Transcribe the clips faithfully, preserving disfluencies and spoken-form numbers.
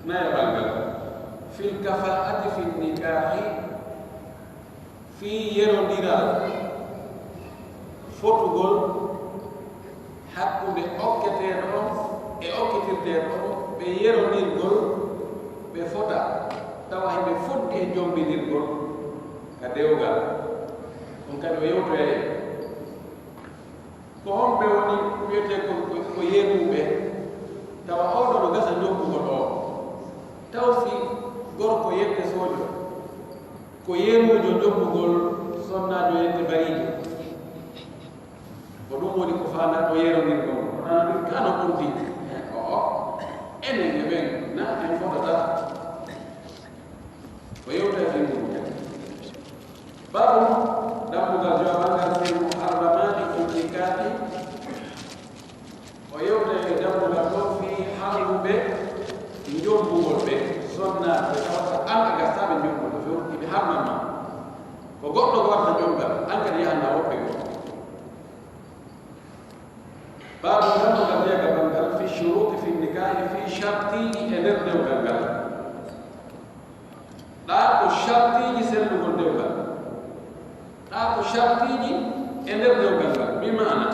Nayaɓal ngal, fil kafaa'ati fin nikaahi, fii yerondiral, fotugol hakkunde okketeeɗo on e okkitirteeɗo on, ɓe yerondirgol, ɓe fota, tawa hiɓe foddi e jombindirgol ka dewgal. Ɗum kadi o yewtoyay. Ko homɓe woni wiyetee ko, ko, ko yeemuɓe? Tawa oo ɗoo no gasa jombugol oo. Taw si gorko yette soojo, ko yeemuujo jombugol sonnaajo yette bariijo. Ko ɗum woni ko faandaa ko yerondirgol. Kono ɗum kano ɓurdi. O'o. Enen e ɓen, na en fotata. O yewta e ɗum. Babu dammugal jowaɓangal fil muharramati fil nikaahi. O yewta e dammugal ɗo fii harmuɓe jombugol ɓe, sonnaaɓe, tawata an a gastaɓe jombugol few, iɓe harman ma. Ko goɗɗo ko watta jombal, an kadi yahanna woɓɓe goo. Babu dammugal jeegaɓangal fi shuruti fi nikaahi, fi shartiiji e nder dewgal ngal. Ɗaa ko shartiiji sellugol dewgal. Ɗaa ko shartiiji e nder dewgal ngal. Bi maana,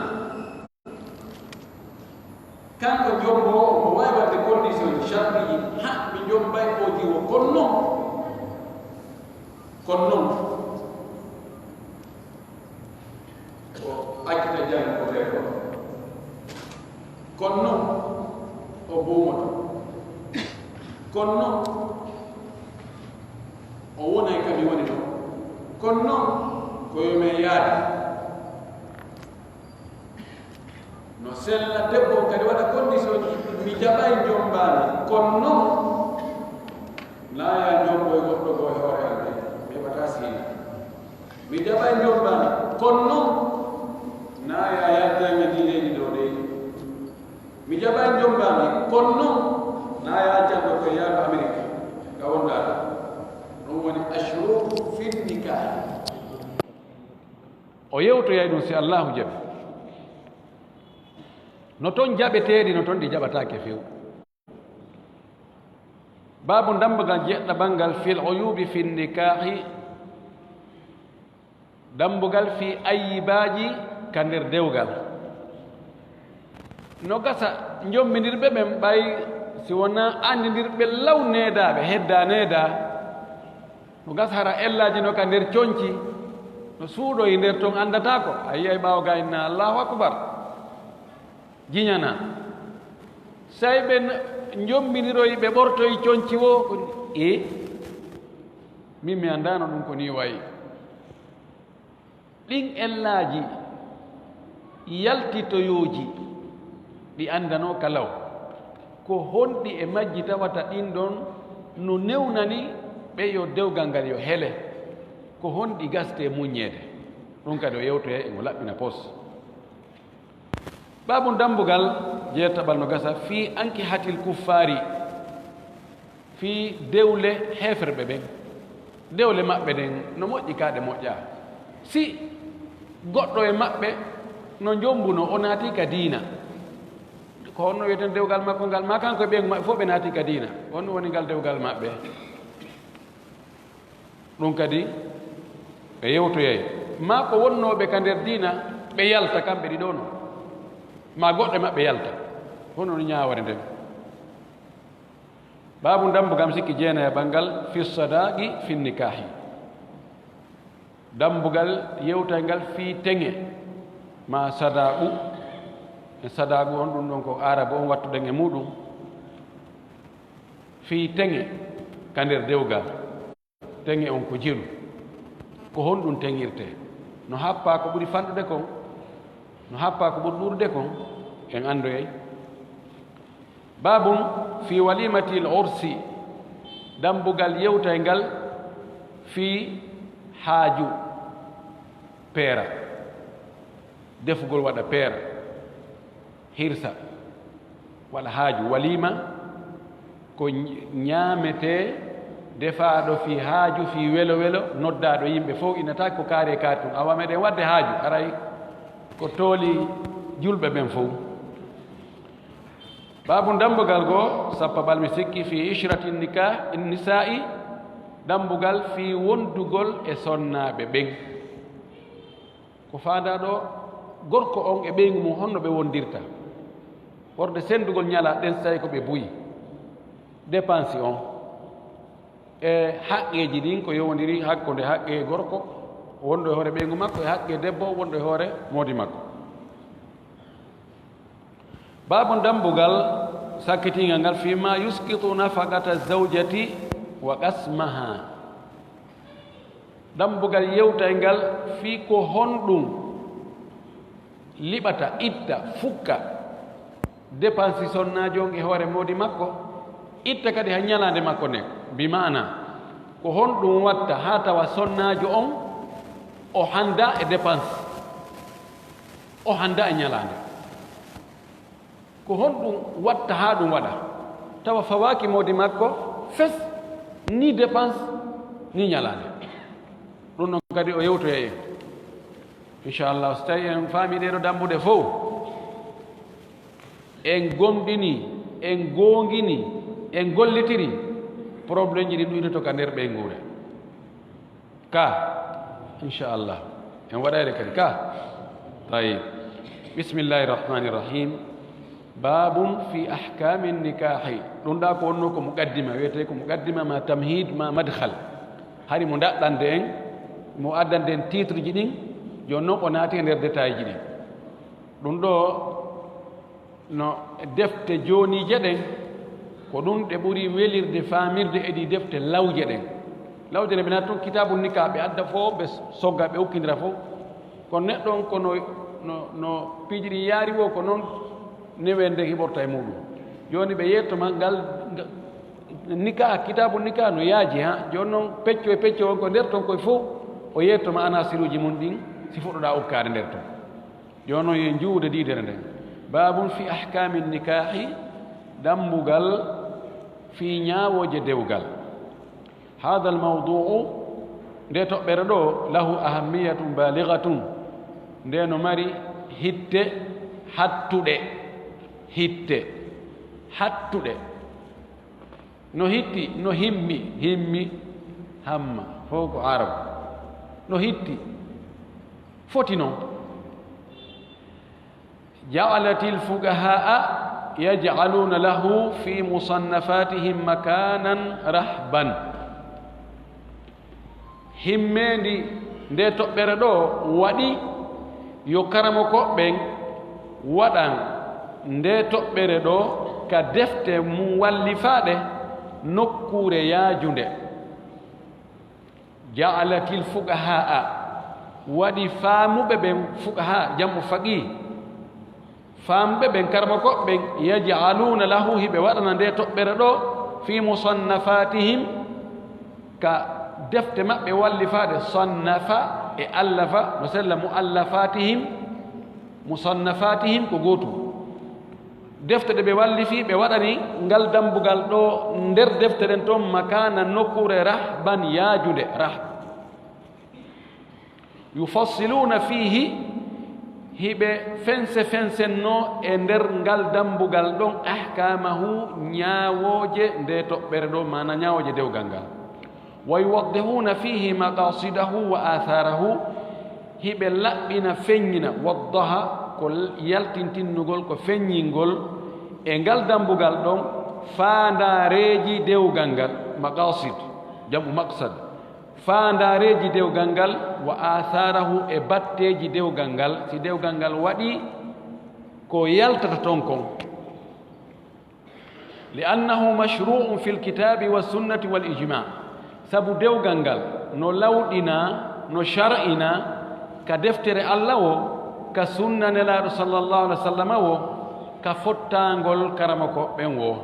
kanko jomboowo omo waawi waɗde condition, shartiiji, ha, mi jombay o jiwo, kono non, kono non, o accita janngo ko reeto. Kono non, o buumoto. Kono non, o wonay ka mi woni ɗo. Kono non, ko yo men yaade. No sella, debbo on kadi waɗa condition ji, mi jaɓay jombaani. Kono non, na ya jombo e goɗɗo goo e hoore am de, mi heɓataa siina. Mi jaɓay jombaani. Kono non, na ya yaltay mi diineeji ɗoo dey. Mi jaɓay jombaani. Kono non, na ya accan ɗo ko yaadu Amerique, ka wondaa ɗo. Ɗum woni ashrutu fin nikaahi. O yewtoyay ɗum si Allaahu jaɓi. No ton jaɓeteeɗi, no ton ɗi jaɓataake few. Baabu dambugal jeɗɗaɓal ngal fil uyubi fin nikaahi, dambugal fii ayyibaaji ka nder dewgal. No gasa njombindirɓe ɓen ɓay si wonaa anndindirɓe law needaaɓe, heddaa needaa. No gasa hara ellaaji no ka nder conci, no suuɗoyi nder ton anndataa ko. A yi'ay ɓaawo gaa inna Allaahu akbar. Jiñanaa. Say ɓe n-, njombiniroyi, ɓe ɓortoyi conci woo, ko ni, e? Min mi anndaano ɗum ko nii wayi. Ɗin ellaaji yaltitoyooji ɗi anndanoo ka law, ko honɗi e majji tawata ɗin ɗon no newnani ɓe yo dewgal ngal yo hele? Ko honɗi gastee muññeede? Ɗum kadi o yewtoyay, e ngo laɓɓina pos. Baabun dambugal jeetaɓal no gasa fii ankihatil kuffaari, fii dewle heeferɓe ɓen. Dewle maɓɓe ɗen no moƴƴi kaa ɗe moƴƴaa. Si goɗɗo e maɓɓe no njombunoo, o naatii ka diina, ko honno wiyeten dewgal makko ngal? Maa kanko e ɓeyngu maɓɓe fof ɓe naatii ka diina, ko honno woni ngal dewgal maɓɓe? Ɗum kadi ɓe yewtoyay. Maa ko wonnooɓe ka nder diina, ɓe yalta kamɓe ɗiɗo non, maa goɗɗo e maɓɓe yalta. Hono no ñaawore nden. Baabu dambugal sikki jeenayaɓal ngal, fi sadaaqi fi nikaahi. Dambugal yewtay ngal fii teŋe, maa sadaaqu. E sadaaqu on, ɗum ɗon ko Aarabu on wattuɗen e muuɗum. Fii teŋe ka nder dewgal. Teŋe on ko jelu. Ko honɗum teŋirtee? No happaa ko ɓuri fanɗude kon? No happaa ko ɓuri ɗuuɗude kon? En anndoyay. Baabun fii waliimatil ursi, dambugal yewtay ngal fii haaju peera, defugol waɗa peera, hirsa, waɗa haaju. Waliima ko ñ-, ñaametee defaaɗo fii haaju, fii welo welo, noddaaɗo yimɓe fow, ina taki ko kaari e kaari tun. Awa meɗen waɗde haaju, haray ko tooli julɓe ɓen fow. Baabun, dammbugal goo sappaɓal mi sikki, fii ishrati nika, nisaa'i, dammbugal fii wondugol e sonnaaɓe ɓen. Ko faandaa ɗoo, gorko on e ɓeyngu mum, honno ɓe wondirta? Ɓorde senndugol ñalaa ɗen, so tawii ko ɓe buy, dépense on. E haqqeeji ɗin ko yowondiri hakkunde haqqe gorko wonɗo e hoore ɓeyngu makko e haqqe debbo wonɗo e hoore moodi makko. Baabun, dammbugal sakkitiingal ngal, fii maa yusqitu nafaqata zawjati wa qasmaha. Dammbugal yewtayngal fii ko honɗum liɓata, itta, fukka dépense sonnaajo on e hoore moodi makko, itta kadi ha ñalaande makko nden. Bi maana, ko honɗum watta haa tawa sonnaajo on o hanndaa e dépense, o hanndaa e ñalaande? Ko honɗum watta haa ɗum waɗa, tawa fawaaki moodi makko fes, ni dépense, ni ñalaande? Ɗum ɗon kadi o yewtoyay en. Inchallah, so tawii en faamii ɗee ɗoo dammbuɗe fow, en gomɗinii, en goongɗinii, en gollitirii, probleemji ɗin ɗuytoto ka nder ɓeynguure. Ka, inchallah, en waɗayre kadi ka. Tayyib. Bismillahi rahmani rahim. Baabun fii ahkaami nikaahi. Ɗum ɗaa ko wonnoo ko muqaddima, wiyetee ko muqaddima maa tamhiid maa madkhal. Hari mo daɗɗande en, mo addande en titre ji ɗin, jooni non o naati e nder détail ji ɗin. Ɗum ɗoo no defte jooniije ɗen, ko ɗum ɗe ɓuri welirde faamirde e ɗii defte lawje ɗen. Lawje ɗen ɓe naati tun kitaabu nikaa, ɓe adda fof, ɓe sogga, ɓe ukkindira fof. Kono neɗɗo on ko no, no, no piiji ɗin yaari woo, ko noon newende hiɓorta e muuɗum. Jooni ɓe yeetto ma ngal, nga-, nikaa, kitaabu nikaa no yaaji, ha. Jooni noon pecco e pecco on ko nder ton koye fof, o yeetto ma anasiruuji mum ɗin, si fuɗɗoɗaa ukkaade nder ton. Jooni noon yo en njuuwde diidere nden. Baabun fii ahkaami nikaahi, dammbugal fii ñaawooje dewgal. Haadal mawduu'u, nde toɓɓere ɗoo, lahu ahammiyatun baalighatun, nde no mari hitte hattuɗe, hitte hattuɗe. No hitti, no himmi, himmi, hamma, fof ko Arab. No hitti, foti noon. Ja'alatil fuqahaa yaj'aluuna lahu fi musannafatihim makanan rahban. Himmeendi nde toɓɓere ɗoo waɗi yo karamokooɓe ɓen waɗan nde toɓɓere ɗoo ka defte mum wallifaaɗe nokkuure yaajunde. Ja'alatil fuqahaa, waɗi faamuɓe ɓen, fuqahaa, jam'u faqih. Faamuɓe ɓen, karamokooɓe ɓen, yaj'aluuna lahu, hiɓe waɗana nde toɓɓere ɗoo, fi musannafatihim, ka defte maɓɓe wallifaaɗe, sannafa e allafa, no sella muallafatihim, musannafatihim ko gootum. Defte ɗe ɓe wallifi, ɓe waɗani ngal dammbugal ɗoo nder defte ɗen ton makaana nokkuure rahban yaajunde, rahb. Yufassiluuna fiihi, hiɓe fense fensennoo e nder ngal dammbugal ɗon ahkaamahu ñaawooje nde toɓɓere ɗoo, maana ñaawooje dewgal ngal. Wa yuwaddihuuna fiihi maqaasidahu wa aathaarahu, hiɓe laɓɓina, feññina, waddaha ko yaltintinnugol, ko feññingol e ngal dammbugal ɗon faandaareeji dewgal ngal, maqaasid, jam'u maqsad, faandaareeji dewgal ngal, wa aathaarahu e batteeji dewgal ngal, si dewgal ngal waɗi ko yaltata ton kon. Li annahu mashru'un fil kitaabi wa sunnati wal ijmaa. Sabu dewgal ngal no lawɗinaa, no shar'inaa ka deftere Alla woo, ka sunna Nelaaɗo sallallahu alaihi wa sallam woo, ka fottaangol karamokooɓe ɓen woo.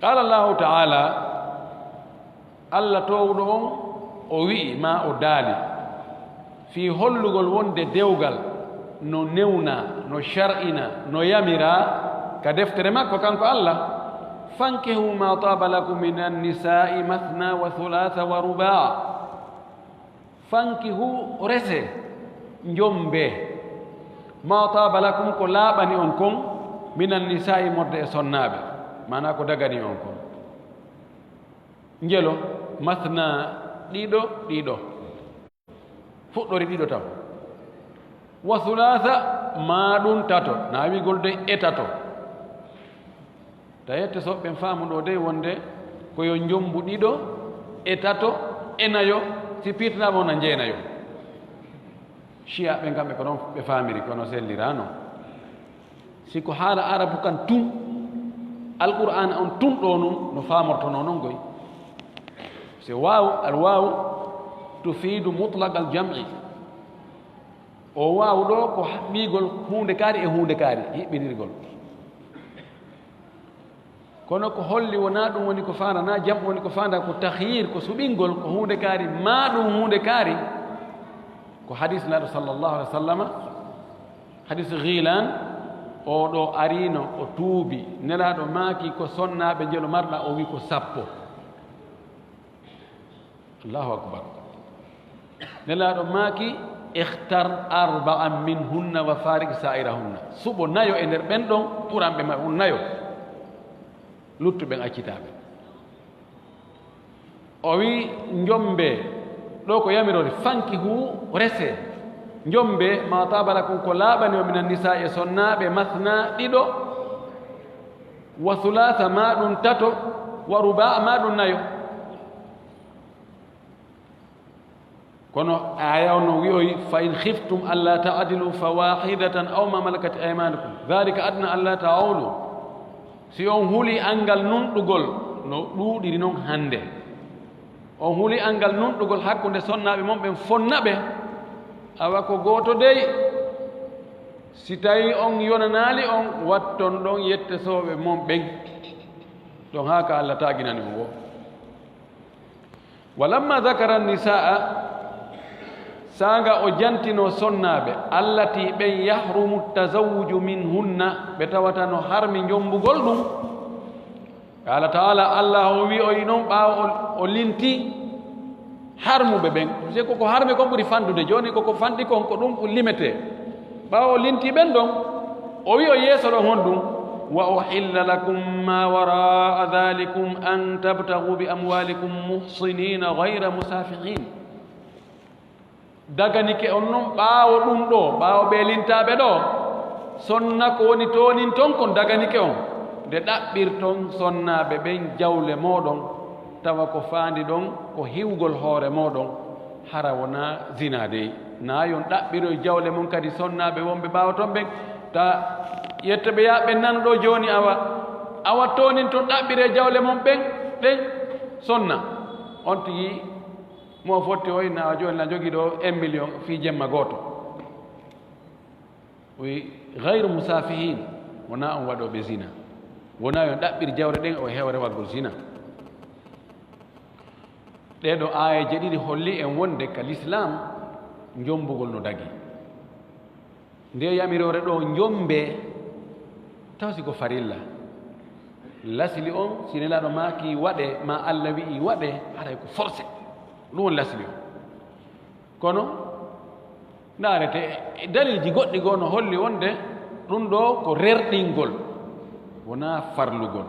Qaala Allahu ta'ala, Alla toowuɗo on, o wi'i, maa o daali, fii hollugol wonde dewgal no newnaa, no shar'inaa, no yamiraa ka deftere makko kanko Alla, fankihu maa taaba lakum minan nisaa'i mathna wa thulaatha wa rubaa. Fankihu, resee, njommbee, maa taaba lakum, ko laaɓani on kon, Minan nisa'i, morde e sonnaaɓe, maanaa ko dagani on kon. Njelo, mathna, ɗiɗo, ɗiɗo. Fuɗɗori ɗiɗo taw. Wa thulaatha, maa ɗum tato, na wi'gol dey e tato. Ta yette so ɓen faamu ɗo dey wonde ko yo njombu ɗiɗo, e tato, e nayo, si piirtinaama on na njeenayo. Shiya ɓen kamɓe ko non ɓe faamiri, kono selliraano. Si ko haala Arabu kan tun, Alqur'aana on tun ɗo nun no faamortonoo non goy. Se waaw, al waaw tufiidu mutlaq al jam'i. O waaw ɗo ko haɓɓiigol huunde kaari e huunde kaari, hiɓɓinirgol. Kono ko holli wonaa ɗum woni ko faandaa, naa jam woni ko faandaa, ko tahyir, ko suɓingol, ko huunde kaari, maa ɗum huunde kaari. Ko hadis Nelaaɗo sallallahu alaihi wa sallama, hadis Ghilan, o ɗo arino, o tuubi. Nelaaɗo maaki ko sonnaaɓe njelo marɗa, o wi ko sappo. Allahu akbar. Nelaaɗo maaki, "Ikhtar arba'an minhunna wa farik sa'irahunna." Suɓo nayo e nder ɓen ɗon, ɓuranɓe ma on nayo. Luttuɓen accitaaɓe. O wi, "Njombe." Ɗo ko yamiroore, "Fankihu, rese. Njombe, ma taaba lakum, ko laaɓani on, minan nisaa, e sonnaaɓe, mathna, ɗiɗo, wa thulaatha, ma ɗum tato, wa rubaa, ma ɗum nayo." Kono aaya on no wi'oyi, "Fa in khiftum alla ta'dilu fa wahidatan aw ma malakat aymanukum, dhalika adna alla ta'ulu." Si on huli anngal nunɗugol, no ɗuuɗiri non hannde. On huli anngal nunɗugol hakkunde sonnaaɓe mon ɓen, fonna ɓe, awa ko gooto dey. Si tawi on yonanaali on, watton ɗon yettesooɓe mon ɓen. Ɗon haa ka Alla taaginani on wo. Walamma dhakara nisaa, saanga o jantino sonnaaɓe, allati, ɓen, yahrumu tazawwuju minhunna, ɓe tawata no harmi njombugol ɗum. Qala taala, Allah o wi'oyi non ɓaawo o, o linti harmuɓe ɓen. Parce que koko harmi kon ɓuri fanɗude. Jooni koko fanɗi kon, ko ɗum limete. Ɓaawo o linti ɓen ɗon, o wi'o yeeso ɗon honɗum? "Wa uhilla lakum ma waraa dhalikum an tabtaghu bi amwalikum muhsinina ghayra musafihin." Daganike on non ɓaawo ɗum ɗo, ɓaawo ɓe lintaaɓe ɗo, sonna ko woni toonin ton kon daganike on, nde ɗaɓɓirton sonnaaɓe ɓen jawle mooɗon, tawa ko faandi ɗon ko hiwgol hoore mooɗon, hara wonaa zina dey. Naa yon ɗaɓɓiroy jawle mon kadi sonnaaɓe wonɓe ɓaawo ton ɓen, ta yette ɓe yaa ɓen nanu ɗo jooni, awa, awa toonin ton ɗaɓɓiree jawle mon ɓen, ɗen sonna. On tigi mo fotti o inna o jooni na jogi ɗo un million fii jemma gooto. O wi, "Ghayru musafihin," wonaa on waɗooɓe zina. Wonaa yon ɗaɓɓir jawre ɗen o hewre waggol zina. Ɗee ɗo aayeeje ɗiɗi holli en wonde ka lislaam, njombugol no dagi. Nde yamiroore ɗo, njombe, taw si ko farilla. Lasli on, si Nelaaɗo maaki waɗe, ma Allah wi'i waɗe, haray ko forcé. Ɗum woni lasli on. Kono, ndaarete, e dalilji goɗɗi goo no holli wonde ɗum ɗo ko rerɗingol, wonaa farlugol.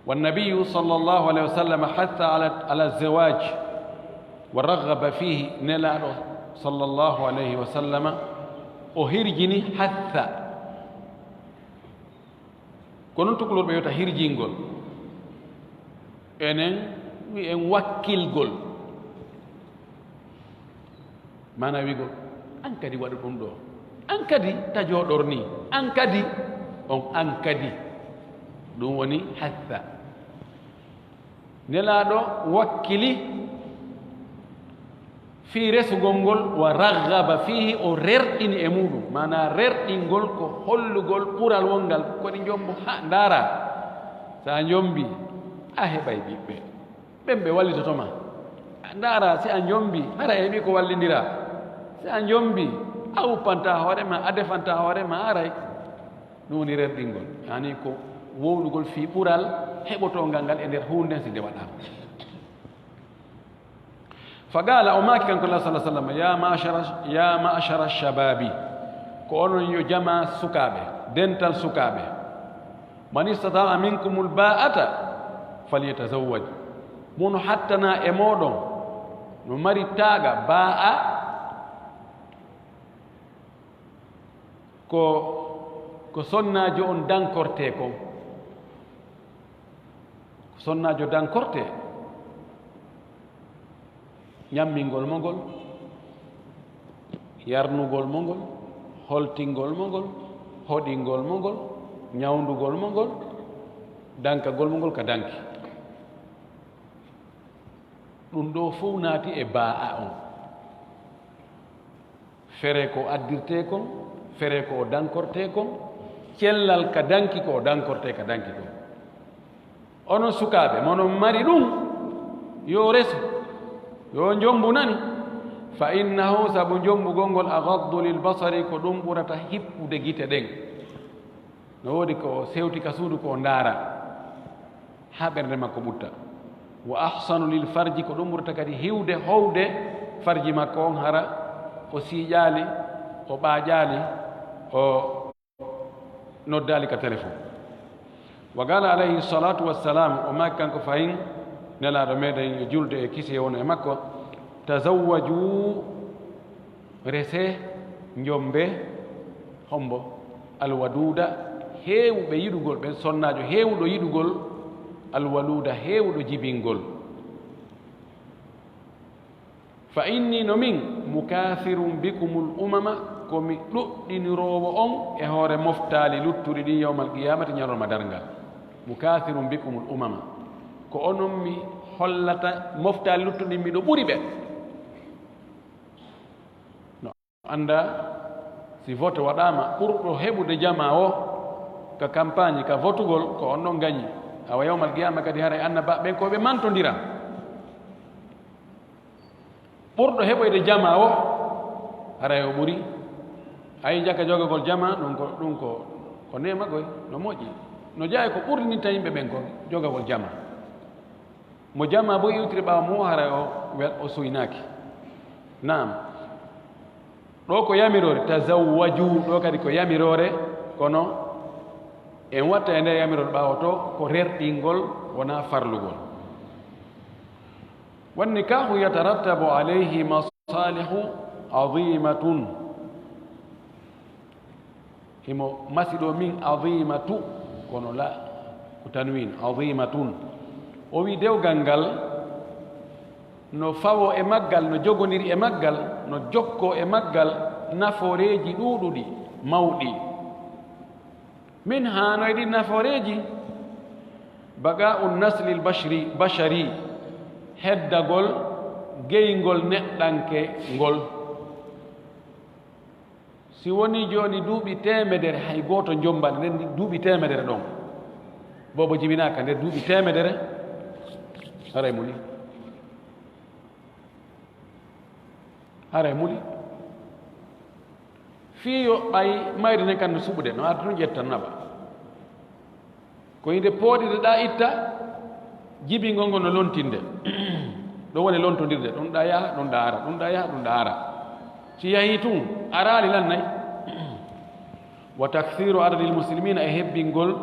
Wa nabiyyu sallallahu alayhi wa sallam hatha ala, ala zawaj wa raghaba fihi. Nelaaɗo sallallahu alayhi wa sallama o hirjini hatha. Ko noon tukulorɓe wiyata hirjingol. Enen wi'en wakkilgol. Maana wi'gol, "An kadi waɗu ɗum ɗo. An kadi ta jooɗor ni. An kadi, on an kadi." Ɗum woni hatha. Nelaaɗo wakkili fii resugol ngol, wa raghaba fiihi, o rerɗini e muuɗum. Maana rerɗingol ko hollugol ɓural wongal, ko ɗi njombo, ha, ndaara, so a njombi, a heɓay ɓiɓɓe. Ɓen ɓe wallitoto ma. Ndaara, si a njombi, hara a heɓi ko wallindiraa. Si a njombi, a wuppantaa hoore ma, a defantaa hoore ma, haray. Ɗum woni rerɗingol. Yaani ko wowlugol fii ɓural heɓotoongal ngal e nder huunde nden si nde waɗaama. Fa qaala, o maaki kanko Allah sallallahu alaihi wasallam, "Ya ma'ashara, ya ma'ashara shababi, ko onon yo jamaa sukaaɓe." dental sukaaɓe. Man istata'a minkumul ba'ata falyatazawwaj. Mo no hattana e mooɗon, no mari taaga ba'a, ko, ko sonnaajo on dankortee kon. Ko sonnaajo dankortee. Ñammingol mo ngol, yarnugol mo ngol, holtingol mo ngol, hoɗingol mo ngol, ñawndugol mo ngol, dankagol mo ngol ka danki. Ɗum ɗoo fow naati e baa'a on. Fere ko addirtee kon, fere ko o dankortee kon, cellal ka danki ko o dankortee ka danki kon. Onon sukaaɓe, mo non mari ɗum, yo resu, yo njombu nani. Fa innahu, sabu njombugol ngol, aghaddu lil basari, ko ɗum ɓurata hippude gite ɗen. No woodi ko o sewti ka suudu ko o ndaara, haa ɓernde makko ɓutta. Wa ahsanu lil farji, ko ɗum ɓurata kadi hiwde, howde farji makko on, hara o siiƴaali, o ɓaaƴaali, o noddaali ka telefon. Wa qala alayhi salatu wassalam, o maaki kanko fahin, Nelaaɗo meɗen, yo julde e kisi e won e makko, tazawwaju, rese, njombe, hombo, alwaduda, heewuɓe yiɗugol ɓen, sonnaajo heewuɗo yiɗugol, alwaluda, heewuɗo jibingol. Fa inni, no min, mukathirun bikumul umama, ko mi ɗuɗɗiniroowo on e hoore moftaali luttuɗi ɗin yawmal qiyamati, ñalorma darngal. Mukathirun bikumul umama, ko onon mi hollata moftaali luttuɗi ɗin, miɗo ɓuri ɓe. No annda, si vote waɗaama, ɓurɗo heɓude jama o ka campagne, ka votugol, ko on ɗon gañi. Awa yawmal qiyama kadi, haray annabaaɓe ɓen ko ɓe mantondira. Ɓurɗo heɓoyde jama o, haray o ɓuri. Ayi, jaka jogagol jama, ɗum ko, ɗum ko, ko neema koy, no moƴƴi. No jeyaa e ko ɓurdininta yimɓe ɓen kon, jogagol jama. Mo jama bo iwtiri ɓaawo mo, haray o wel-, o suynaaki. Naam. Ɗo ko yamiroore, tazawwaju, ɗo kadi ko yamiroore, kono en watta e nder yamiroore ɓaawo to, ko rerɗingol, wonaa farlugol. Wan nikahu yatarattabu alayhi masalihu azimatun. Himo masi ɗo min azimatu, kono la, ko tanwin, azimatun. O wi dewgal ngal no fawo e maggal, no jogondiri e maggal, no jokko e maggal nafooreeji ɗuuɗuɗi, mawɗi. Min hanoy ɗin nafooreeji, baqa'u naslil bashri, bashari, heddagol geyngol neɗɗanke ngol. Si woni jooni duuɓi teemedere, hay gooto jombani nder duuɓi teemedere ɗon. Boobo jibinaaka nder duuɓi teemedere, haray muli. Haray muli. Fii yo ɓay mayde nden kan no suɓude, no arde ɗum ƴetta, no naɓa. Ko inde pooɗirde ɗa itta, jibingol ngol no lontinde. Ɗum woni lontondirde, ɗum ɗa yaha, ɗum ɗa ara, ɗum ɗa yaha, ɗum ɗa ara. Si yahii tun, araali lan nay. Wa taksiru adadil muslimina, e hebbingol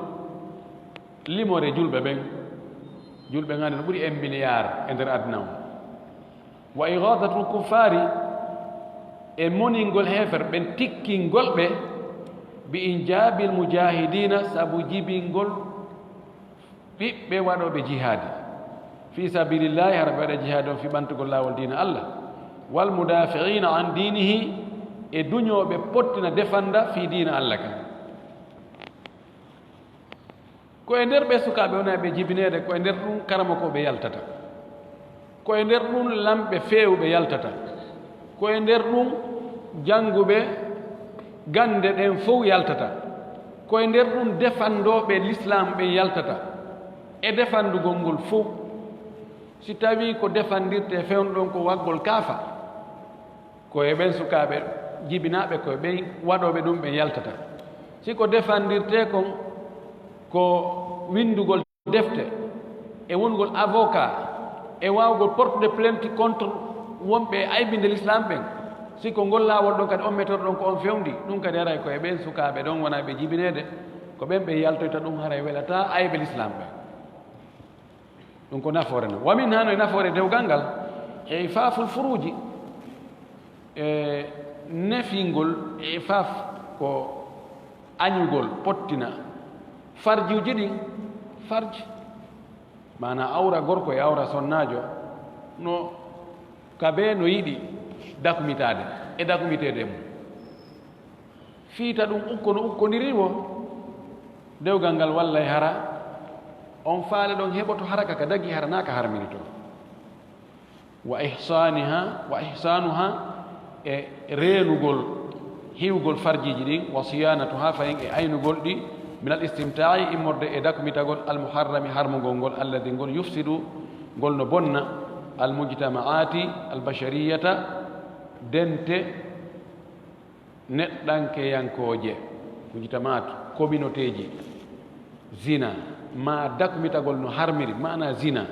limore julɓe ɓen. Julɓe ngandi no ɓuri un milliard e nder aduna on. Wa ighathatul kuffari, e moningol heefer ɓen, tikkingol ɓe, bi injabil mujahidina, sabu jibingol ɓiɓɓe waɗooɓe jihaadi, fi sabilillahi, hara ɓe waɗa jihaadi on fi ɓantugol laawol diina Allah, wal mudafi'ina an dinihi, e duñooɓe pottina defanda fi diina Allah kan. Ko e nder ɓe sukaaɓe wona ɓe jibineede, ko e nder ɗum karamokooɓe yaltata, ko e nder ɗum lamɓe feewuɓe yaltata, ko e nder ɗum jannguɓe gannde ɗen fow yaltata, ko e nder ɗum defandooɓe lislaam ɓen yaltata, e defandugol ngol fow. Si tawii ko defandirtee fewndo ɗon ko waggol kaafa, ko e ɓen sukaaɓe jibinaaɓe, ko e ɓen waɗooɓe ɗum ɓen yaltata. Si ko defandirtee kon ko winndugol defte, e wonugol avocat, e waawugol portude plainte contre wonɓe e aybinde l'islam ɓen, Si ko ngol laawol ɗon kadi on metorɗon ko on fewndi, ɗum kadi haray ko e ɓen sukaaɓe ɗon wonaa ɓe jibineede, ko ɓen ɓe yaltoyta ɗum, haray welataa ayɓe lislaam ɓen. Ɗum ko nafoore non. Wa min haa no e nafoore dewgal ngal, e ifaaful furuuji, e nefingol, e ifaaf ko añugol, pottina, farjiuji ɗin, farj, maanaa awra gorko e awra sonnaajo, no ka bee no yiɗi dakumitaade e dakumiteede e mum. Fiita ɗum ukko no ukkondiri wo, dewgal ngal wallay hara on faale ɗon heɓoto hara ka ka dagi, hara naa ka harmiri to. Wa ihsaaniha, wa ihsaanuha, e reenugol, hiwgol farjiiji ɗin, wa siyaanatuha, fayin e aynugol ɗi, min al istimtaa'i, immorde e dakmitagol, al muharrami, harmugol ngol, alladi ngol yufsidu, ngol no bonna, al mujtama'aati al bashariyata, dente neɗɗankeyankooje, mujtamaatu, communautéeji, zina, ma dakmitagol no harmiri, maana zina,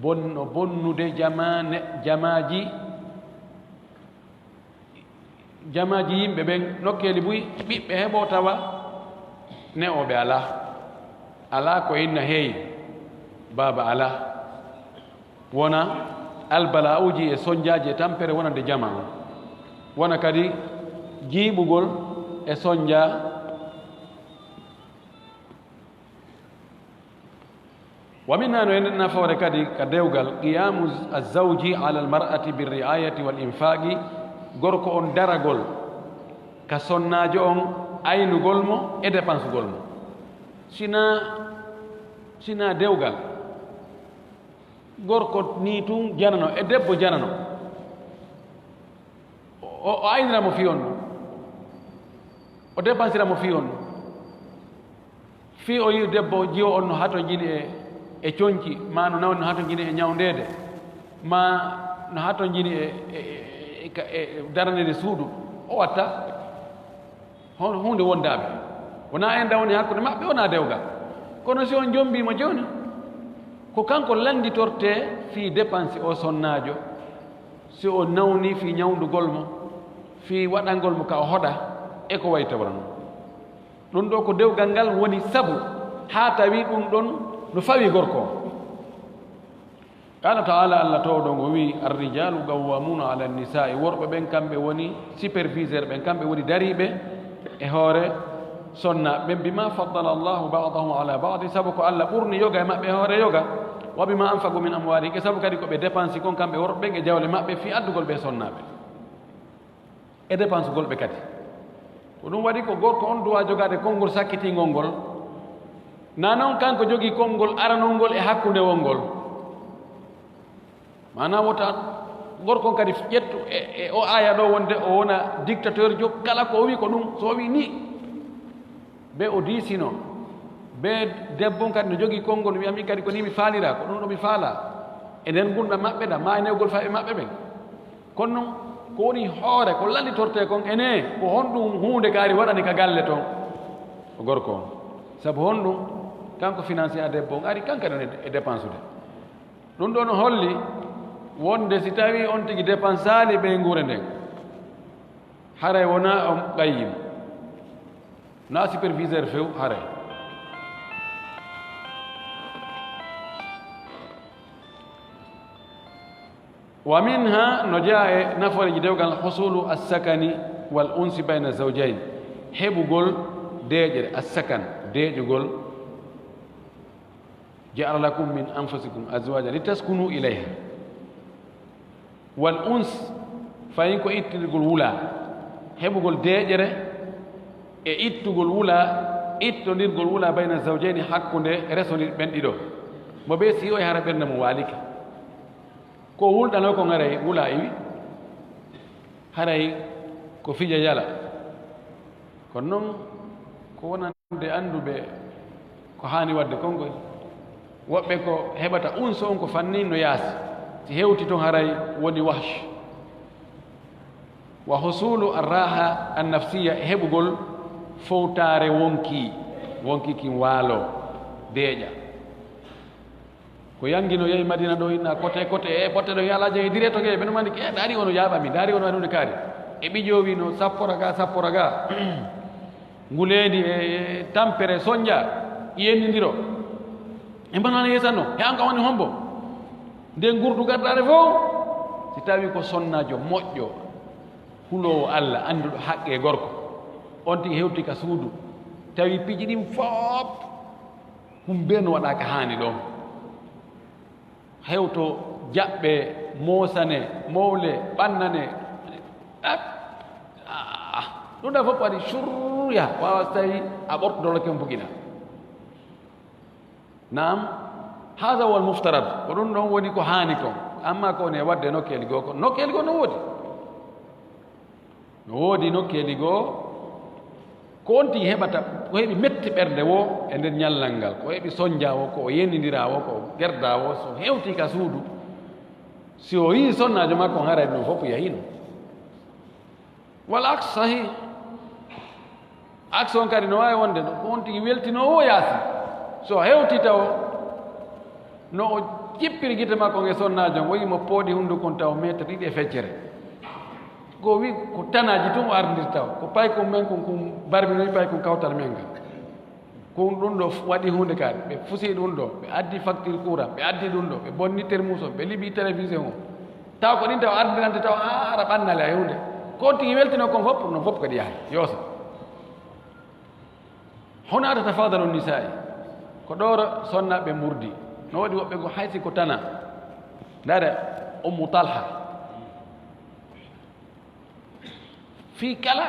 bon-, no bonnude jama-, ne-, jamaaji, jamaaji yimɓe ɓen, nokkeeli buy, ɓiɓɓe heɓo tawa ne'ooɓe alaa, alaa ko inna heey, baaba alaa. Wona albala'uuji e sonjaaji e tampere wonande jama on. Wona kadi jiiɓugol e sonja. Wa minha no e nder nafoore kadi ka dewgal, qiyamu az-zawji ala al-mar'ati bir ri'ayati wal infaqi, gorko on daragol ka sonnaajo on, aynugol mo e dépensegol mo. Sina, sina dewgal. Gorko nii tun janano, e debbo janano. O, o, o aynira mo fii on ɗon. O dépensira mo fii on ɗon. Fii o yi'u debbo, jiwo on no hatonjini e, e conci, ma no, no hatonjini e ñawndeede, ma no hatonjini e, e, e, e, ka-, e, e daraniiɗe suudu. O watta. Hon-, huunde wondaaɓe. Wonaa enɗan woni hakkunde maɓɓe, wonaa dewgal. Kono si on jombii mo jooni, ko kanko lannditortee fii dépense o sonnaajo, si o nawni fii ñawndugol mo, fii waɗangol mo ka o hoɗa, e ko wayi tawra non. Ɗum ɗoo ko dewgal ngal woni sabu haa tawi ɗum ɗon no fawii gorko on. Qala ta'ala, Allah toowɗo ngo wi'i, "Ar-rijalu qawwamuna 'ala an-nisa'i", worɓe ɓen kamɓe woni superviseur ɓen, kamɓe woni dariiɓe e hoore sonnaaɓe ɓen, "bima faddala Allahu ba'dahum 'ala ba'din", sabu ko Allah ɓurni yoga e maɓɓe e hoore yoga, "wa bima anfaqu min amwalihim", e sabu kadi ko ɓe dépensi kon kamɓe worɓe ɓen e jawle maɓɓe fii addugol ɓe sonnaaɓe. E dépensegol ɓe kadi. Ko ɗum waɗi ko gorko on duwaa jogaade konngol sakkitingol ngol. Naa non kanko jogii konngol aranol ngol e hakkunde wongol. Maanaa wota gorko on kadi ƴettu e, e o aaya ɗoo wonde o wona dictateur jo, kala ko o wii ko ɗum, so o wii nii. Be o diisino. Be debbo on kadi no jogii konngol, wi'a min kadi ko nii mi faalira, ko ɗum ɗo mi faala. E nder ngurndan maɓɓe ɗan, maa e newgol fayɓe maɓɓe ɓen. Kono non, ko woni hoore, ko lallitortee kon ene, ko honɗum huunde kaari waɗani ka galle ton? Ko gorko on. Sabu honɗum? Kanko financier a debbo on, ari kanko ɗon e, e dépensude. Ɗum ɗon no holli wonde si tawii on tigi dépensaali ɓeynguure nden, haray wonaa on qayyim, naa superviseur few, haray. Wa minha, no jeyaa e nafooreeji dewgal, husulu as-sakani wal unsi bayna zawjayn, heɓugol deeƴere, as-sakan, deeƴugol. Ja'ala lakum min anfusikum azwajan litaskunu ilayha. Wal uns, fayin ko ittindirgol wula, heɓugol deeƴere e ittugol wula, ittondirgol wula bayna zawjayni, hakkunde resondirɓe ɓen ɗiɗo. Mo ɓe si o e hara ɓernde mum waalike. Ko wulɗanoo kon haray wula iwi, haray ko fija yala. Kono non, ko wonande annduɓe ko haani waɗde kon koy. Woɓɓe ko heɓata unso on ko fanni no yaasi. Si hewti ton haray woni wahsh. Wa husulu arraha annafsiya, e heɓugol fowtaare wonki, wonki kin waalo, deeƴa. Ko yangi no yehi Madina ɗo, inna kote, kote, e botte ɗo, yala jehi dire to ge, ɓe no mandi ke, dari ono yaɓa mi, dari ono anude kari. E ɓijo wi no sappora ga, sappora ga. Nguleendi e, e tampere sonja, yennindiro. E mbano ana yesanno, he an ka woni hombo. Nde ngurdu gaddare fof, si tawi ko sonnajo moƴƴo, hulowo Allah, annduɗo haqqe gorko, on tigi hewti ka suudu, tawi piji ɗin fof, humbeno waɗa ka haani ɗon. Hewto, jaɓɓe, moosane, mowle, ɓannane. Ah, ɗum ɗa fof waɗi curruya, wawa so tawi a ɓortodolo ken bugina. Naam, hada wal muftarad, ko ɗum ɗon woni ko haani kon. Amma ko ne wadde nokkeeli goo, ko nokkeeli goo no woodi. No woodi nokkeeli goo, ko on tigi heɓata, ko heɓi metti ɓernde woo e nder ñallal ngal, ko heɓi sonja woo, ko o yenindira woo, ko o gerda woo, so hewti ka suudu, si o yii sonnaajo makko on, haray ɗum fof yahino. Wal aks sahih. Aks on kadi no waawi wonde ɗo, ko on tigi weltinoowo yaasi. So hewti taw no o jippiri gite makko e sonnaajo on, o yii mo pooɗi hunduko on taw meetir ɗiɗi e feccere. Ko wi ko tanaaji tun o ardirta o, ko paykun men kun, kun barbinoyi paykun kawtal men ngal. Kun ɗum ɗo f-, waɗi huunde kaari, ɓe fusi ɗum ɗo, ɓe addi facture courant, ɓe addi ɗum ɗo, ɓe bonni termus on, ɓe liɓi télévision on. Taw ko ɗin taw ardirante taw haa ara ɓannale hay huunde. Ko on tigi weltino kon fof, pour non fof kadi yahay, yoosa. Huna tatafadalu nisa'i. Ko ɗo sonnaaɓe mburdi. No waɗi woɓɓe goo hay si ko tana. Ndaare Ummu Talha. Fii kala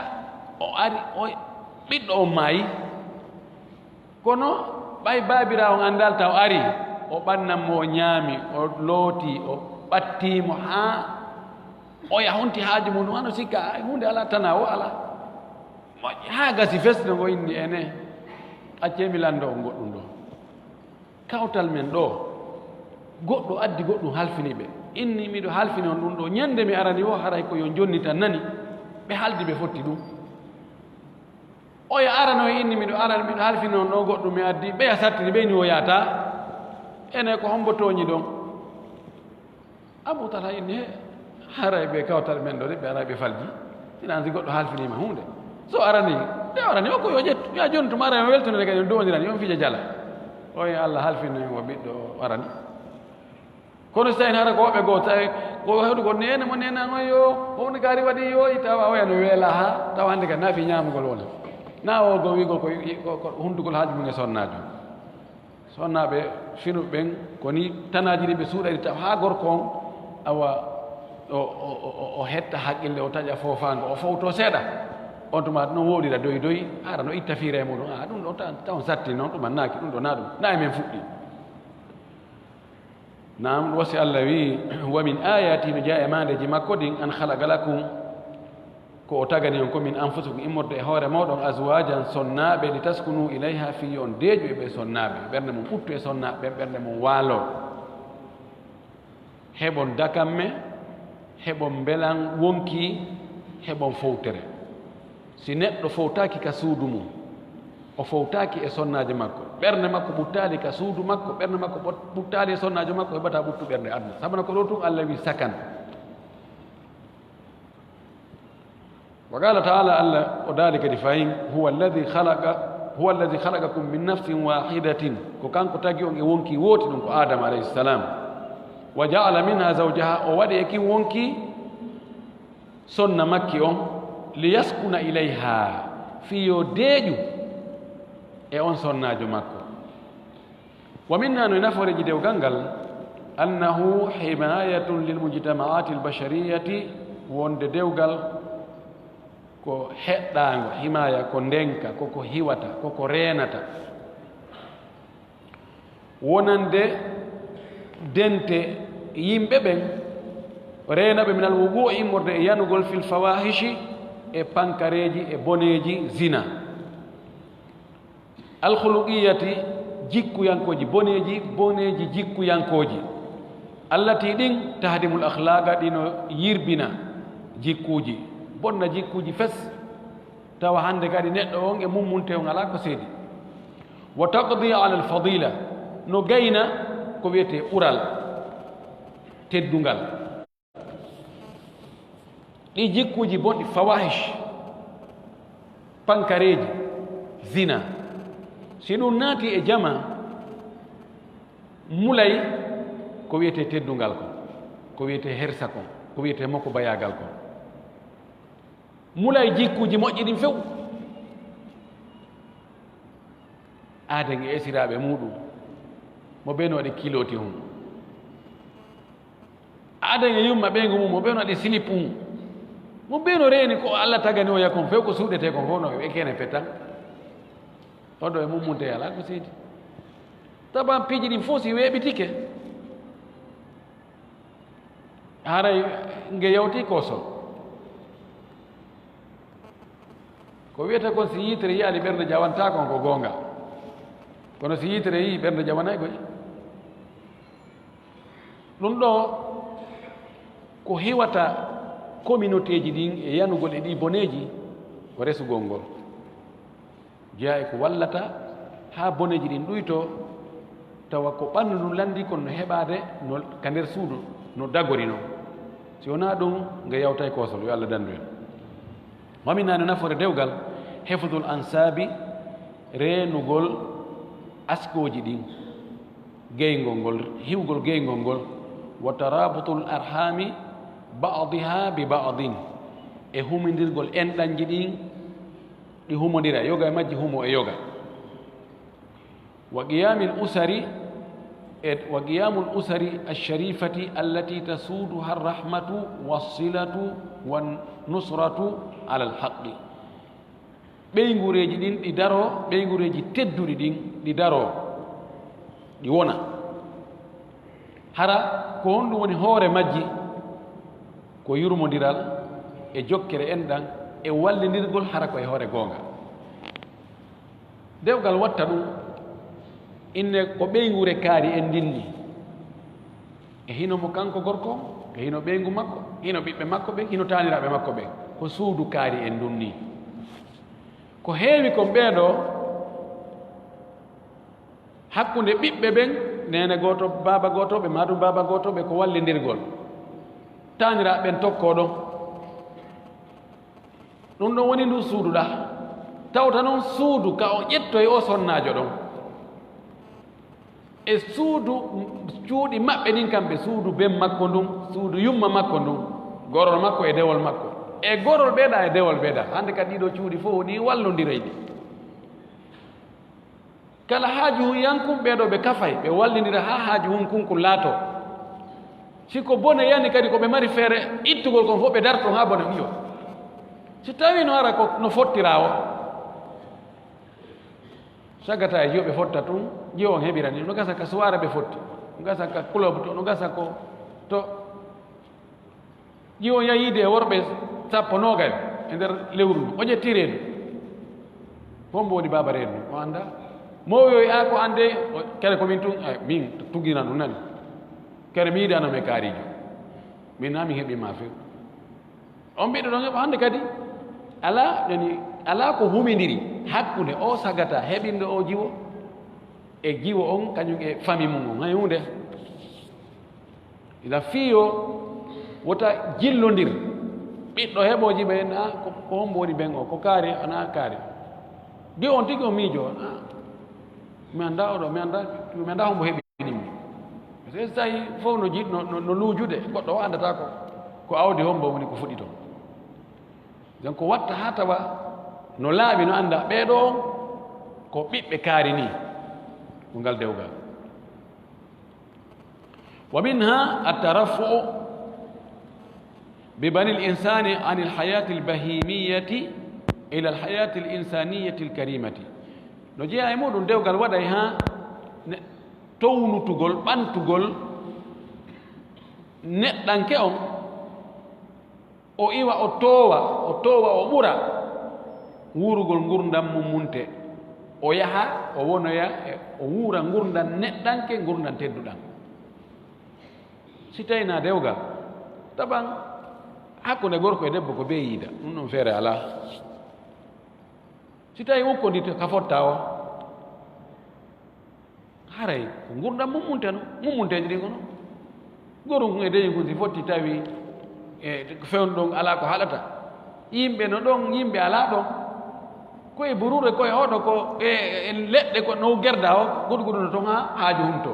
o ari, o ɓiɗɗo on maayi. Kono ɓay baabiraawo on anndaali taw ari, o ɓannan mo, o ñaami, o looti, o ɓattii mo haa oya honti haaju mum, hano sikka ay huunde alaa, tana o alaa. Moƴƴi, haa gasi fes, no o inni, ene, accee mi lanndo on goɗɗum ɗo. Kawtal men ɗo, goɗɗo addi goɗɗum halfini ɓe. Inni miɗo halfini on ɗum ɗo. Ñande mi arani o, haray ko yo jonni tan nani. Ɓe haldi ɓe fotti ɗum. Oya arano e inni miɗo arani, miɗo halfini on ɗo goɗɗum mi addi. Ɓeya sattini, ɓe ni o yaata. Ene ko hombo tooñi ɗon? Abu Talha inni, he, haray ɓe kawtal men ɗo de, ɓe aray ɓe falji. Ina anndi goɗɗo halfiniima huunde. So arani, nde arani o ko yo ƴettu. Wi'a jooni tuma aray o weltonde kadi on doondirani, on fija jala. O e Allah halfini o ɓiɗɗo o arani. Kono si tawii hara ko woɓɓe goo, tawi ko hewdu ko neene mo neenan on yo, huunde kaari waɗi yo, i tawa oya no weela haa, tawa hannde kadi na fii ñaamugol wona. Na o goo wi'ugol ko, ko, ko hunndugol haaju mum e sonnaajo. Sonnaaɓe finu ɓen, ko ni tanaaji ɗi ɓe suuɗari taw haa gorko on, awa, o, o, o, o, o hetta haqqille, o taƴa foofaango, o fowto seeɗa. On tuma no wooɗira doy doy, hara no itta fiire muɗum. A, ɗum ɗo ta-, taw satti noon, ɗum annaaki, ɗum ɗo na ɗum. Na e men fuɗɗi. Naam, ɗum wasi Allah wi, "Wa min ayati", no jeyaa e maandeeji makko ɗin, "an khalaqa lakum", ko o tagani on ko, "min anfusikum", immorde e hoore mooɗon, "azwajan", sonnaaɓe, "litaskunu ilayha", fii yo on deeƴu e ɓe sonnaaɓe, ɓernde mum ɓuttu e sonnaaɓe ɓen, ɓernde mum waaloo. Heɓon dakamme, heɓon mbelan wonki, heɓon fowtere. Si neɗɗo fowtaaki ka suudu mum, o fowtaaki e sonnaajo makko, ɓernde makko ɓuttaali ka suudu makko, ɓernde makko ɓot-, ɓuttaali e sonnaajo makko, heɓataa ɓuttu ɓernde aduna. Sabana ko ɗo tun Allah wi sakan. Wa qala ta'ala, Allah o daali kadi fahin, "Huwa alladhi khalaqa, huwa alladhi khalaqakum min nafsin wahidatin." Ko kanko tagi on e wonki wooti, ɗum ko Adama alayhi salam. "Wa ja'ala minha zawjaha", o waɗi e kin wonki sonna makki on, "liyaskuna ilayha", fii yo deeƴu e on sonnaajo makko. Wa minna, no e nafooreeji dewgal ngal, annahu himayatun lil mujtama'atil bashariyati, wonde dewgal ko heɗɗaango, himaya ko ndenka, ko ko hiwata, ko ko reenata. Wonande dente yimɓe ɓen, reena ɓe minal wuqu'i, immorde e yanugol, fil fawahishi, e pankareeji, e boneeji, zina. Alkhuluqiyati, jikkuyankooji boneeji, boneeji jikkuyankooji. Allati, ɗin, tahdimul akhlaqa, ɗino yirbina jikkuuji, bonna jikkuuji fes. Tawa hannde kadi neɗɗo on e mummunte on alaa ko seedi. Wa taqdi ala al fadila, no gayna ko wiyetee ɓural teddungal. Ɗi jikkuuji bonɗi, fawahish, pankareeji, zina, si ɗum naati e jama, mulay ko wiyetee teddungal kon, ko wiyetee hersa kon, ko wiyetee mokobayaagal kon. Mulay jikkuuji moƴƴi ɗin few. Aaden e esiraaɓe muuɗum, mo bee no waɗi kilooti hum. Aaden e yumma ɓeyngu mum, mo bee no waɗi silip mum. Mo bee no reeni ko Allah tagani o yakon few ko suuɗetee kon fof no e kene petan. Oɗo e mum munte alaa ko seedi. Taban piiji ɗin fof si weeɓitike, haray nge yawti koosol. Ko wiyata kon si yitere yiyaali ɓernde jawantaa kon ko goonga. Kono si yitere yii ɓernde jawanay koy. Ɗum ɗo ko hiwata communautéeji ɗin e yanugol e ɗi boneeji ko resugol ngol. Jeyaa e ko wallata haa boneeji ɗin ɗuytoo, tawa ko ɓanndu ndun lanndii kon no heɓaade no ka nder suudu no dagori non. Si wonaa ɗum, nge yawtay koosol, yo Allah danndu en. Wa minhaa, no nafoore dewgal, hifdul ansaabi, reenugol askooji ɗin, geyngol ngol, hiwgol geyngol ngol, wa taraabutul arhaami ba'dihaa bi ba'din, e humondirgol enɗanji ɗin, ɗi humondira, yoga e majji humo e yoga. Wa qiyaamil usari, e wa qiyaamul usari ash-shariifati allati tasuuduha ar-rahmatu was-silatu wan-nusratu alal haqqi. Ɓeynguureeji ɗin ɗi daroo, ɓeynguureeji tedduɗi ɗin ɗi daroo, ɗi wona. Hara ko honɗum woni hoore majji? Ko yurmondiral e jokkere enɗan e wallindirgol, hara ko e hoore goonga. Dewgal watta ɗum, inne ko ɓeynguure kaari en ndin ni. E hino mo kanko gorko, e hino ɓeyngu makko, hino ɓiɓɓe makko ɓen, hino taaniraaɓe makko ɓen. Ko suudu kaari en ndun ni. Ko heewi kon ɓee ɗoo, hakkunde ɓiɓɓe ɓen, neene gooto, baaba gooto, ɓe maa ɗum baaba gooto, ɓe ko wallindirgol. Taaniraaɓe ɓen tokkoo ɗon. Ɗum ɗon woni ndun suudu ɗaa. Tawta non suudu ka o ƴettoyi o sonnaajo ɗon. E suudu, cuuɗi maɓɓe ɗin kamɓe, suudu ben makko ndun, suudu yumma makko ndun, gorol makko e dewol makko, e gorol ɓee ɗaa e dewol ɓee ɗaa. Hannde kadi ɗii ɗoo cuuɗi fof woni wallondiroyɗi. Kala haaju hun yankun, ɓee ɗoo ɓe kafay, ɓe wallindira haa haaju hun kun kun laatoo. Si ko bone yani kadi, ko ɓe mari feere ittugol kon fof, ɓe dartoo haa bone ɗiyo. Si tawii no ara ko no fottiraa o, saggata e jiwo ɓe fotta tun, jiwo on heɓira ni, no gasa ka suwaare ɓe fotti, no gasa ka club to, no gasa ko to. Jiwo yahiide e worɓe sappo, noogayo e nder lewru ndu, o ƴetti reedu. Hombo woni baaba reedu ndu? O anndaa. Mooyoy a ko annde, o, kere ko min tun, ay, min tugginan ɗum nani. Kere mi yiɗano me kaarijo. Min na min heɓi ma few. On ɓiɗɗo ɗon heɓa hannde kadi. Alaa, yani, alaa ko humindiri hakkunde o sagata heɓinɗo o jiwo e jiwo on, kañum e fami mum on. Hay huunde. Ila fiyo wota jillondir. Ɓiɗɗo heɓo jiɓa en, a, ko, ko hombo woni ben o? Ko kaari, ana kaari. Di on tigi o miijo, a, mi anndaa oɗo, mi anndaa, mi anndaa hombo heɓi ɗimmi. Parce que so tawi fof no jiɗ-, no, no, no luujude, goɗɗo o anndataa ko, ko awdi hombo woni ko fuɗɗi toon. Donc watta haa tawa no laaɓi, no annda ɓee ɗoo ko ɓiɓɓe kaari ni, ko ngal dewgal. Wa minha at-tarafu'u bi bani al-insani an al-hayati al-bahimiyati ila al-hayati al-insaniyati al-karimati. No jeyaa e muɗum dewgal waɗay haa ne-, townutugol, ɓantugol neɗɗanke on, o iwa, o toowa, o toowa, o ɓura wuurugol ngurndan mum munte, o yaha, o wonoya, e o wuura ngurndan neɗɗanke, ngurndan tedduɗan. Si tawii na dewgal, taban hakkunde gorko e debbo ko bee yiida, ɗum ɗum feere alaa. Si tawii ukko ndi to ka fotta o, Haray ko ngurndan mummunte no, mummunteeji ɗin kono. Gorum kun e deyin kun si fotti tawi e fewndo ɗon alaa ko haɗata. Yimɓe no ɗon, yimɓe alaa ɗon. Ko e buruure, ko e hoɗo, ko e, e leɗɗe, ko no gerda o, goɗɗo goɗɗo no ton haa haaju humto.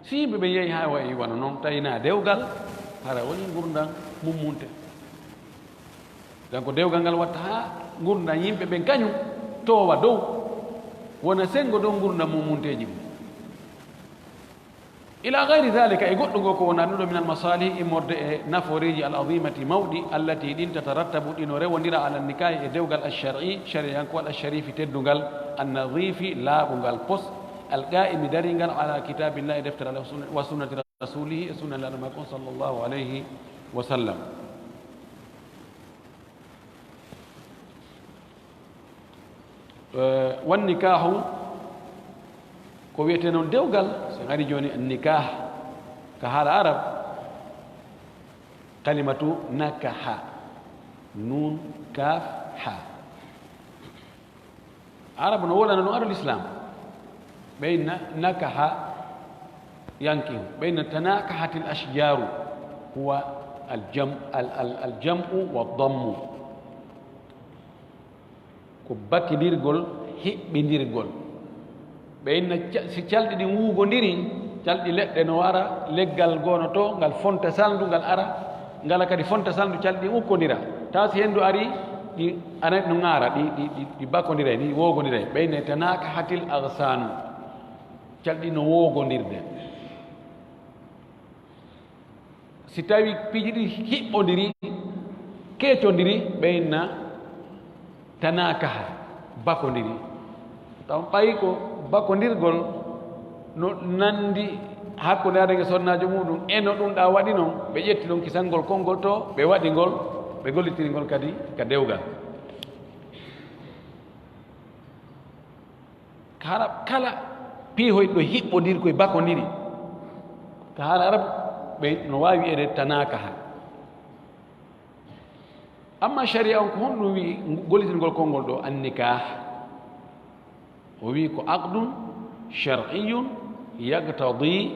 Si yimɓe ɓe yehi haa wayi wano non, tawi na dewgal, hara woni ngurndan mummunte. Donc dewgal ngal watta haa ngurndan yimɓe ɓen kañum toowa dow, wona senngo dow ngurndan mummunteeji mum. Ila gayri dhalika, e goɗɗum goo ko wona ɗum ɗo, min al masalih, immorde e nafooreeji al azimati mawɗi, allati ɗin tatarattabu ɗino rewondira ala nikaahi e dewgal al shar'i, shari'ankowal al sharifi teddungal, an nadifi laaɓungal pos, al qa'imi daringal ala kitabillahi deftere Allah wa sunnati rasulihi e sunna laɗo makko on sallallahu alayhi wa sallam. Eh, wan nikaahu, ko wiyetee noon dewgal, so en ari jooni nikah, ka haala arab, kalimatu nakaha, nun, kaf, ha. Arab no wolana ɗum ado l'islam. Ɓeyna nakaha yankihu, ɓeyna tanakahatil ashjaru, huwa al jam-, al, al, al jam'u wa dammu. Ko bakindirgol, hiɓɓindirgol. Ɓe inna ca-, si calɗi ɗin wuugondirii, calɗi leɗɗe no ara, leggal goo no to, ngal fonta salndu, ngal ara, ngala kadi fonta salndu, calɗi ɗin ukkondira. Tawa si henndu arii, ɗi ara no ŋaara, ɗi, ɗi, ɗi, ɗi bakondiray, ɗi woogondiray. Ɓe inna tanakahatil aghsanu. Calɗi no woogondirde. Si tawii piiji ɗin hiɓɓondirii, keeccondirii, ɓe inna tanakaha, bakondirii. Taw ɓay ko bakondirgol no nanndi hakkunde aadee e sonnaajo muuɗum, e no ɗum ɗaa waɗi non, ɓe ƴetti ɗon kisal ngol konngol to, ɓe waɗi ngol, ɓe gollitiri ngol kadi ka dewgal. Ka haala kala piihoyɗo hiɓɓondiri koye bakondiri, ka haala arab, ɓe no waawi wi'eede tanakaha. Amma shari'a on, ko honɗum wi'i gollitirgol konngol ɗo, annikah? O wi'i ko aqdun shar'iyyun yaqtadi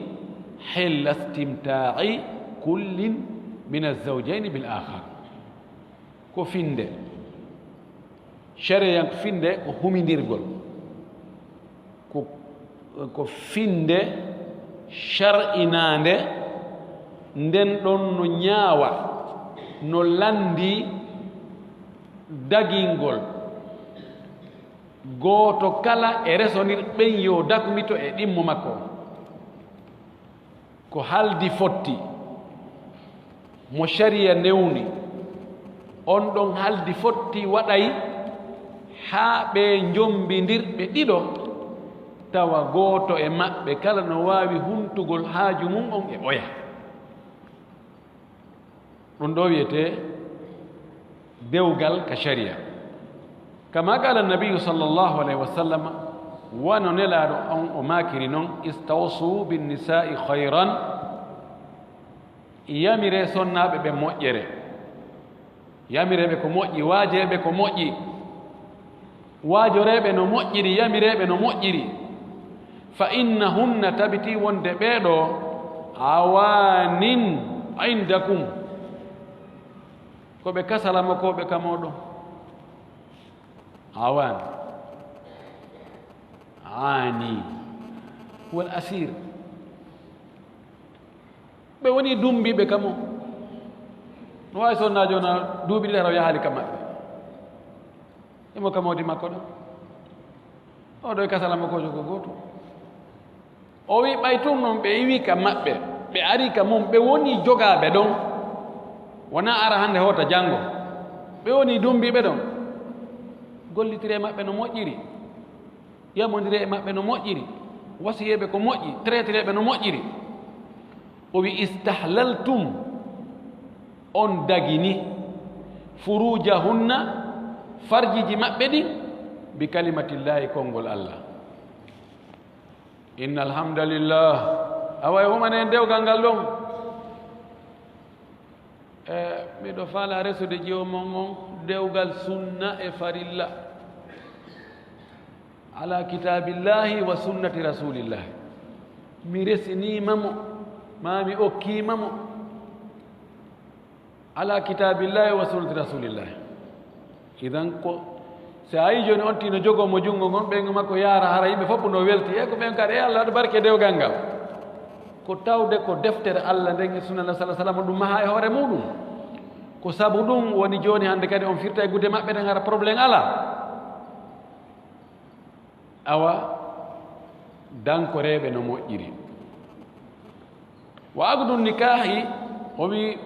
hilla istimta'i kullin min az-zawjayni bil akhar. Ko finnde. Sharia ko finnde, ko humindirgol. Ko, ko finnde shar'inaande, nden ɗon no ñaawa, no lanndii dagingol. Gooto kala e resondir ɓen yo dakmito e ɗimmo makko. Ko haldi fotti mo sharia newni, on ɗon haldi fotti waɗay haa ɓe njombindirɓe ɗiɗo, tawa gooto e maɓɓe kala no waawi huntugol haaju mum on e oya. Ɗum ɗo wiyetee dewgal ka sharia. Kama qala nabiyu sallallahu alayhi wa sallam, wano Nelaaɗo on o maakiri non, "Istawsu bin nisa'i khayran." Yamire sonnaaɓe ɓe moƴƴere. Yamireeɓe ko moƴƴi, waajeeɓe ko moƴƴi. Waajoreeɓe no moƴƴiri, yamireeɓe no moƴƴiri. Fa innahunna, tabiti wonde ɓee ɗoo, awaanin indakum, ko ɓe kasalamokooɓe ka mooɗon. Awaan. Aani. Huwal asiir. Ɓe woni dumbiiɓe ka mo. No waawi sonnaajo na duuɓi ɗiɗi hara o yahaali ka maɓɓe. Imo ka mawdi makko ɗo. O ɗo e kasala makko ko gooto. O wi ɓay tun non ɓe iwi ka maɓɓe. Ɓe ari ka mum, ɓe woni jogaaɓe ɗon. Wonaa ara hannde hoota janngo. Ɓe woni dumbiiɓe ɗon. Gollitire maɓɓe no moƴƴiri. Yamondire e maɓɓe no moƴƴiri, wasiyeeɓe ko moƴƴi, traitireeɓe no moƴƴiri. O wi, "Istahlaltum, on dagini, furujahunna, farjiji maɓɓe ɗin, bi kalimatillahi, konngol Allah." Inna alhamdulillah. Awa e humane en dewgal ngal ɗon. E, miɗo faala resude ƴeew mon on, dewgal sunna e farilla. Ala kitaabillahi wa sunnati rasulillahi. Mi resiniima mo, maa mi okkiima mo. Ala kitaabillahi wa sunnati rasulillahi. Idan ko, si a yii jooni on tino jogoo mo junngo ngon, ɓeyngu makko yaara, hara yimɓe fof no welti. E ko ɓen kadi, e Allah waɗa barke dewgal ngal. Ko tawde ko deftere Allah nden e sunna Nabi sallallahu alaihi wasallam ɗum maha e hoore muɗum. Ko sabu ɗum woni jooni hannde kadi on firta e gude maɓɓe ɗen, hara problème alaa. Awa, dankoreeɓe no moƴƴiri. Wa aqdu nikaahi, o wi,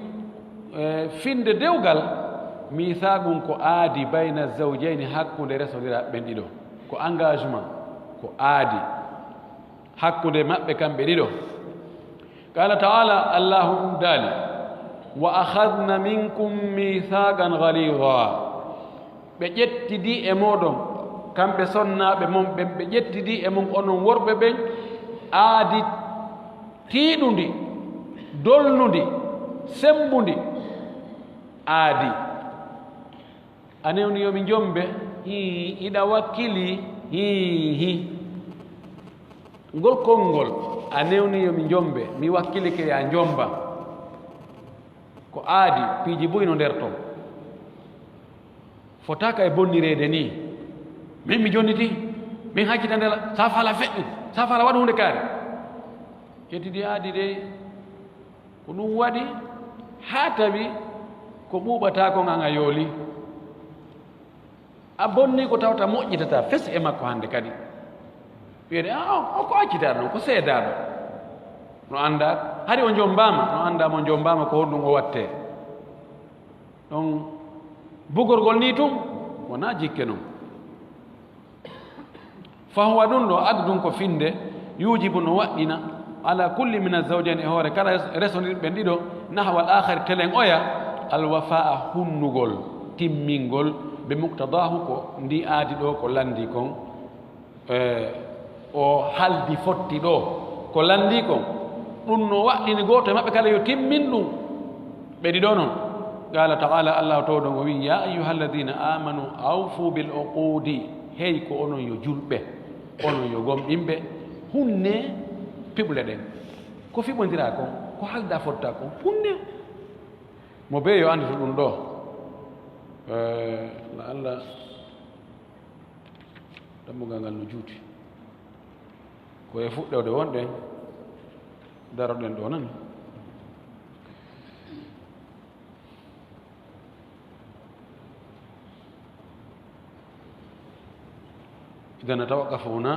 eh, finde dewgal, miisaagun ko aadi bayna zawjayni, hakkunde resondiraaɓe ɓen ɗiɗo. Ko engagement, ko aadi hakkunde maɓɓe kamɓe ɗiɗo. Qala ta'ala, Allahu daali, "Wa akhadna minkum mithaqan ghaliza." Ɓe ƴettidi e mooɗon, kamɓe sonnaaɓe mon ɓen, ɓe ƴettidi e mon onon worɓe ɓen, aadi tiiɗundi, dolnundi, semmbundi, aadi. A newni yo mi njombe, hii, iɗa wakkili, hii, hii. Ngol konngol, a newni yo mi njombe, mi wakkilike ya njomba. Ko aadi, piiji buy no nder ton. Fotaaka e bonnireede nii. Min mi jonniti, min haccita ndela, sa fala feƴƴu, sa fala waɗu hunde kaari. Ƴettidi aadi dey, ko ɗum waɗi haa tawi ko ɓuuɓataa kon an a yooli. A bonni ko tawata moƴƴitata fes e makko hannde kadi. Wiyede, "Ah, o, o ko accitaaɗo, ko seedaaɗo." No anndaa, hari o jommbaama, no anndaa mo jommbaama ko honɗum o wattee. Ɗon bugorgol nii tun, wonaa jikke non. Fahuwa ɗum ɗo, aqdun ko finde, yujibu no waɗɗina, ala kulli min azawjayn e hoore kala res-, resondirɓe ɓen ɗiɗo, nahwal akhari telen oya, alwafaa hunnugol, timmingol, bi muqtadahu ko ndi aadi ɗo ko lanndi kon, e, o haldi fotti ɗo, ko lanndi kon, ɗum no waɗɗini gooto e maɓɓe kala yo timmin ɗum. Ɓe ɗiɗo non. Qala ta'ala, Allah to ɗon o wi, "Ya ayyuhalladhina amanu awfu bil uqudi." Hey ko onon yo julɓe, onon yo gomɗinɓe, hunne piɓle ɗen. Ko fiɓondira kon, ko halda fotta kon, hunne. Mo bee yo anndi to ɗum ɗo. Eh, la Allah, dammugal ngal no juuti. Ko e fuɗɗoode wonɗen, daroɗen ɗo nan. إذا نتوقف هنا،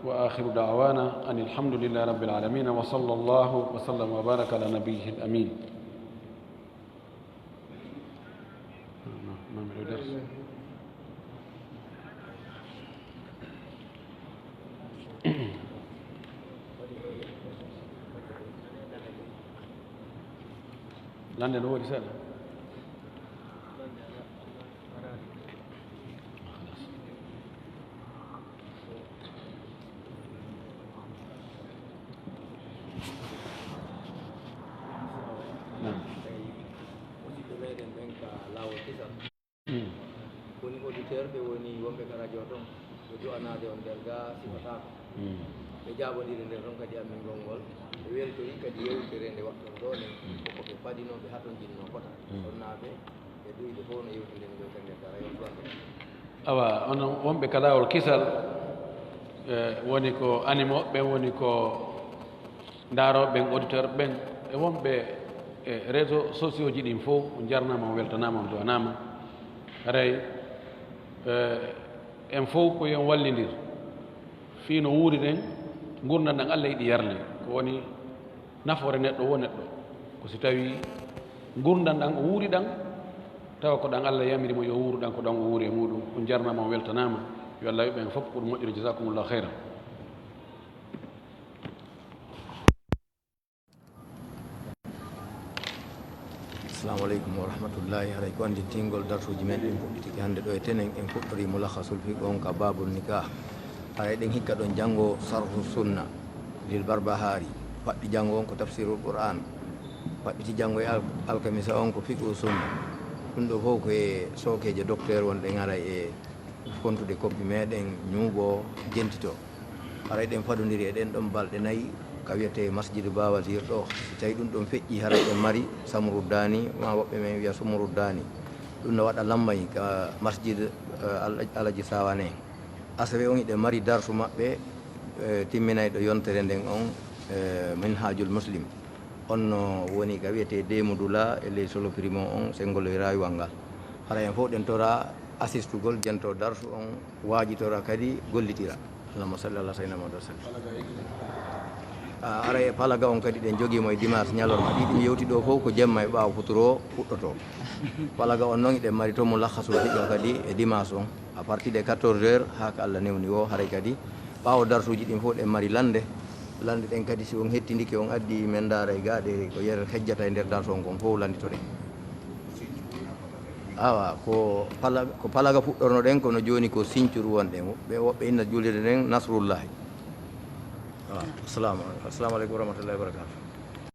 وآخر دعوانا أن الحمد لله رب العالمين، وصلى الله وسلم وبارك على نبيه الأمين. Lande no woodi seeɗa. Naam. Musidɓe meɗen ɓen ka laawol kisal. Mm. Woni auditeur ɓe, woni wonɓe ka radio ton, ɓe du'anaade on nder ga sifataako. Mm. Ɓe jaaɓondiri nder ton kadi ammingol ngol. Ɓe weltori kadi yewtere nde waɗton ɗo nde, mm, ko ko ɓe padino, ɓe hatonjinno kota. Mm. On naaɓe, ɓe duwiɓe fof no yewtindiri ngol kadi nder dara, yo du'an ɓe. Awa, onon wonɓe ka laawol kisal, e, woni ko animooɓe ɓen, woni ko ndaarooɓe ɓen, auditeur ɓen, e wonɓe e réseaux sociaux ji ɗin fof, on jarnaama, on weltanaama, on du'anaama. Haray, e, en fof ko yo en wallindir. Fii no wuuriɗen, ngurndan ɗan Allah yiɗi yarle. Ko woni nafoore neɗɗo wo neɗɗo. Ko si tawii ngurndan ɗan o wuuri ɗan, tawa ko ɗan Allah yamiri mo yo wuuru ɗan, ko ɗan o wuuri e muɗum. On jarnaama, on weltanaama. Yo Allah yoɓ en fof ko ɗum moƴƴude. Jazakumullahu khairan. Assalamu aleykum wa rahmatullahi. Haray ko anndintingol darsuuji men ɗin puɗɗitiki hannde ɗo e tenen, en fuɗɗori mulakhasul fiqh on ka babul nikah. Haray ɗen hikka ɗon janngo sarhu sunna lil Barbahari. Faɗɗi janngo on ko tafsirul Qur'an. Faɗɗiti janngo e al-, alkamisa on ko fiqhu sunna. Ɗum ɗo fof ko e sookeejo docteur wonɗen haray e Kontude koppi meɗen ñuuɓo jentito. Haray ɗen fadondiri e ɗen ɗon balɗe nayi ka wiyetee Masjid Ba Wazir ɗo. Si tawi ɗum ɗon feƴƴi, haray ɗen mari Samruddaani, ma woɓɓe men wiya Sumruddaani. Ɗum no waɗa lammay ka Masjid, eh, Al-, Alaji Sawane. Asawe on hiɗen mari darsu maɓɓe, eh, timminayɗo yontere nden on, eh, Minhajul Muslim. On no woni ka wiyetee Demudula e ley Solo Primo on, senngol e rawiwal ngal. Hara en fof ɗen tora asistugol jento darsu on, waajitora kadi gollitira. Allahumma salli ala sayyidina Muhammad wa sallim. A, ara e palaga on kadi ɗen jogiimo e dimanche ñalorma. Ɗi ɗum yewti ɗo fof ko jemma e ɓaawo futuro fuɗɗoto. Palaga on noon hiɗen mari to mo lakhasul hiɗo kadi e dimanche on. À partir de quatorze heures haa ko Allah newni o, haray kadi ɓaawo darsuuji ɗin fof ɗen mari lannde. Lannde ɗen kadi, si on hettindike, on addi, men ndaara e gaaɗe ko yer hejjata e nder darsu on kon fof, lannditoɗen. Awa, ko pala-, ko palaga fuɗɗornoɗen, kono jooni ko sincuru wonɗen. Ɓe woɓɓe inna juulirde nden Nasrullahi. Awa, assalamu, assalamu aleykum wa rahmatullahi wa barakatuh.